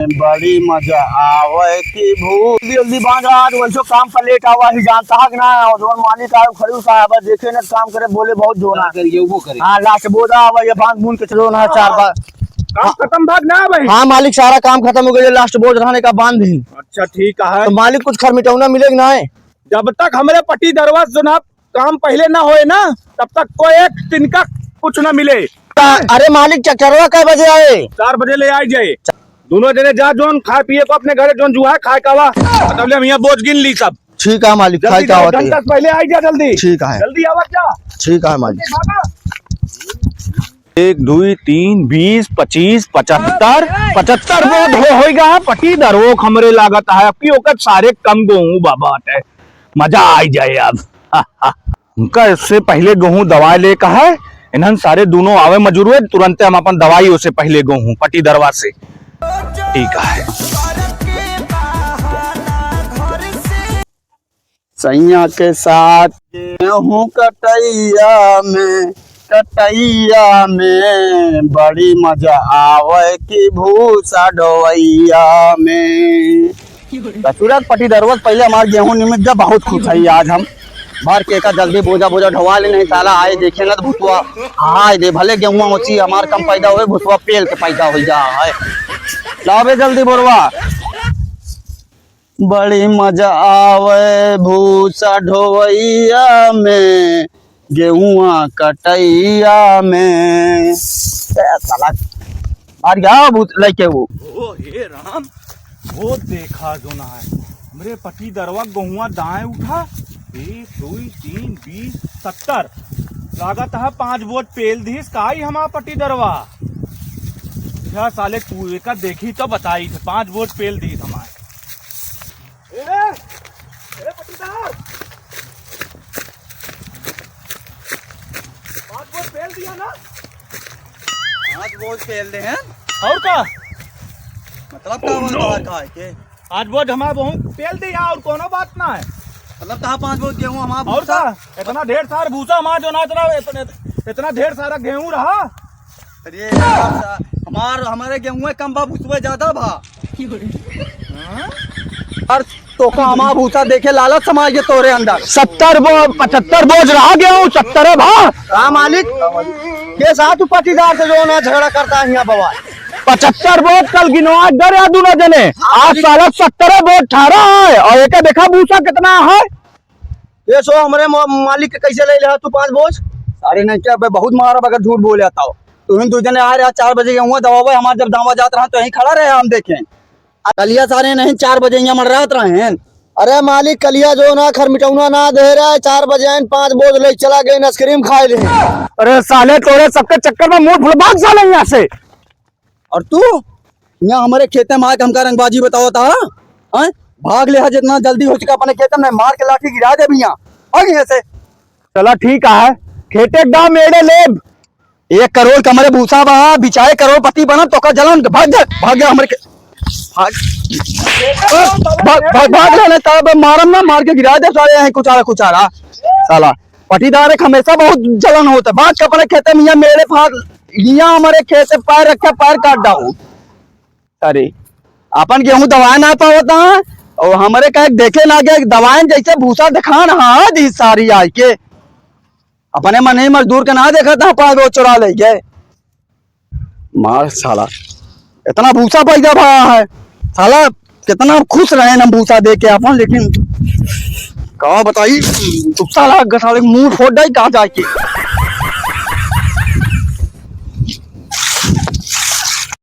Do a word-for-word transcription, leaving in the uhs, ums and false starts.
बड़ी मजा आवे कि भू-, जल्दी, जल्दी बांध रहा, तो वैसे काम पर लेट आवा ही, जानता है कि ना? और जौन मालिक आए, खड़ू साहब, देखे न काम करे, बोले बहुत जोर का है। करिए, वो करे। हाँ, लास्ट बोझ आवा, ये बांध बूंद के चलो ना, चार बार। काम खत्म भाग ना भाई। हाँ मालिक, सारा काम खत्म हो गया, लास्ट बोझ रहने का बांध ही। अच्छा, ठीक है। तो मालिक, कुछ खरमिटौना मिलेगा ना? जब तक हमरे पट्टीदरवा से ना काम पहिले ना होए ना, तब तक कोई एक तिनका कुछ ना मिले। अरे मालिक, ट्रैक्टरवा कै बजे आए? चार बजे ले आई जाए। दोनों जने जा, जौन खाए पिए को अपने घरे, जौन जुआ है खाए का वा, तब ले हम यहाँ बोझ गिन ली सब। ठीक है मालिक, जल्दी खाए का जाओ, आवत है। घंटा से पहिले आई जा जल्दी। ठीक है। जल्दी आवत जा। ठीक है मालिक। जल्दी भागा। एक, दुई, तीन, बीस, पच्चीस, पचहत्तर, पचहत्तर बोझ हो, होइगा है, पट्टीदरवो क हमरे लागत है, अब की ओकर सारे कम गोहूँ बाबा है, मजा आई जाए अब। उनका इससे पहिले गोहूँ दवाई ले कहा है, इन्हन सारे दोनों आवे मजूरवे, तुरंते हम अपन दवाई ओसे पहिले गोहूँ पट्टीदरवा से। ठीक है। सैया के साथ गेहूं कटैया में, कटैया में बड़ी मजा आवे कि भूसा ढोवैया में। ससुरा के पट्टीदरवा से पहिले हमार गेहूं निमित जा, बहुत खुश है आज हम। भर के का जल्दी बोझा बोझा ढोवा ले, नहीं साला आए देखे ना तो भुसवा हाय दे, भले गेहूं होची हमार कम पैदा होए, भुसवा पेल के पैदा हो जा है। लावे जल्दी बोरवा। बड़ी मजा आवे भूसा ढोवैया में, गेहुआ कटैया में। ए, साला, मार गया भूत लइके वो। ओ, हे राम, वो देखा जो ना है, हमरे पट्टीदरवा गेहुआ दाएं उठा, एक, दुई, तीन, बीस, सत्तर। लागत है पाँच बोझ पेल दीस, काई हमार पट्टीदरवा। यह साले कुएं का देखी तो बताई थे, पाँच बोझ पेल दीस हमार। ए, ए, पट्टीदार, पाँच बोझ पेल दिया ना? पाँच बोझ पेल दे हैं। और का? मतलब का बोल रहा है के? पाँच बोझ हमार बहुत पेल दिया और कोनो बात ना है। मतलब कहाँ पाँच बोझ गेहूँ हमार और भूसा? का? इतना ढेर सारा भूसा हमार जो ना इतना, इतना, इतना ढेर सारा गेहूँ रहा। अरे यार, हमार, हमारे गेहूं कम बा, भुसवा ज्यादा बा। हाँ? और तोका हमार भूसा देखे लालच समाज के तोरे अंदर। सत्तर बो-, पचहत्तर बोझ रहा गेहूं, सत्तर है भा। हाँ मालिक, के साथ तू पट्टीदार से जो ना झगड़ा करता है यहाँ बवाल। पचहत्तर बोझ कल गिनवा डर या दोनों जने, आज साला सत्तर बोझ ठारा है और एक देखा भूसा कितना है। ये सो हमरे मा-, मालिक के कैसे ले ले तू पाँच बोझ? अरे नहीं क्या बे, बहुत मारा अगर झूठ बोले आता हो। तुहिन दू जने आए रहा चार बजे गेहुआ दबावे, हमार जब दावा जात रहा तो यहीं खड़ा रहे हम देखें। आ कलिया सारे नहीं चार बजे यहाँ मंडरात रहे हैं। अरे मालिक कलिया जो ना खरमिटौना ना दे रहा है, चार बजे आइन पाँच बोझ ले चला गए आइसक्रीम खाए ले। अरे साले तोरे सबके चक्कर में मूड फुल भाग साले यहाँ से। और तू यहाँ हमारे खेते में आके हमका रंगबाजी बतावत हा, हैं? भाग ले हा जितना जल्दी हो सके अपने खेते में, मार के लाठी गिरा दे भैया। भाग यहाँ से। चला ठीक है, खेते का दाम एड़े लेब। एक करोड़ का हमरे भूसा बा, बिचारे करोड़पति बनब तो का जलन, भाग जा, भाग जा हमरे खे-, भाग, भाग, भाग, भाग ले, नहीं तब मारम ना, मार के गिरा दे साले यहाँ कुचारा, कुचारा। साला पट्टीदार एक हमेशा बहुत जलन होता है, भाग के अपने खेते में यहाँ मेरे फाड़ लिया हमारे खेत से पैर रखे, पैर काट डाऊ। अरे, अपन गेहूं दवाए ना पावत है, और हमारे कहे देखे ना गए, दवाए जैसे भूसा दिखान, हाँ, दी सारी आई के। अपने मन ही मजदूर के ना देखत है, पाँच गो चुरा ले गए। मार साला, इतना भूसा पैदा भा है, साला कितना खुश रहे हम भूसा दे के अपन, लेकिन का बताई, गुस्सा लाग गया साले, मुंह फोड़ डाई कहाँ जाके।